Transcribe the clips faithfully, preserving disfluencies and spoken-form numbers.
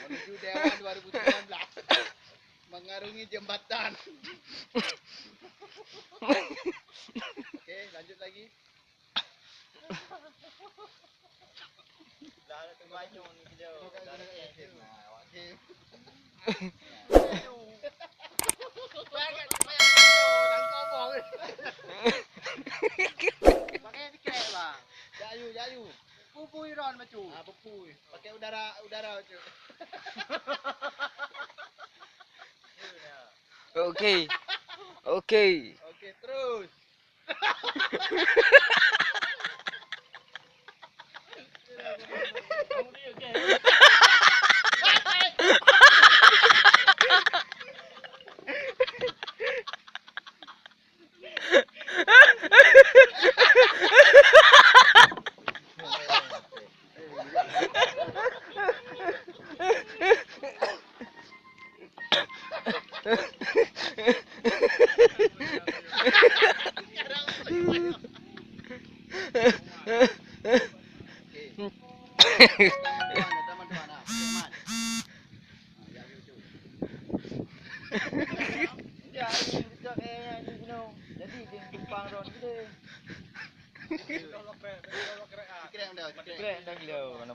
Menuju Dewan dua ribu sembilan belas. Mengarungi jembatan. Oke, lanjut lagi. Lah, tunggu aja ni video. Nah, oke. Pakai tiket, bang. Jayu, jayu. Pupui ron, macu. Ah, pupui. Pakai udara, udara, macu. Oke. Oke. Oke, terus.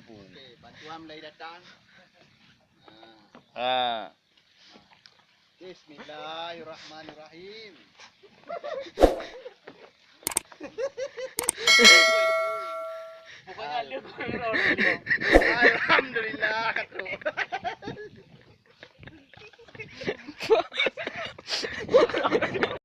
Oke, bantuan mulai datang. Ah. Bismillahirrahmanirrahim. Pokoknya ada kurang. Alhamdulillah, trok.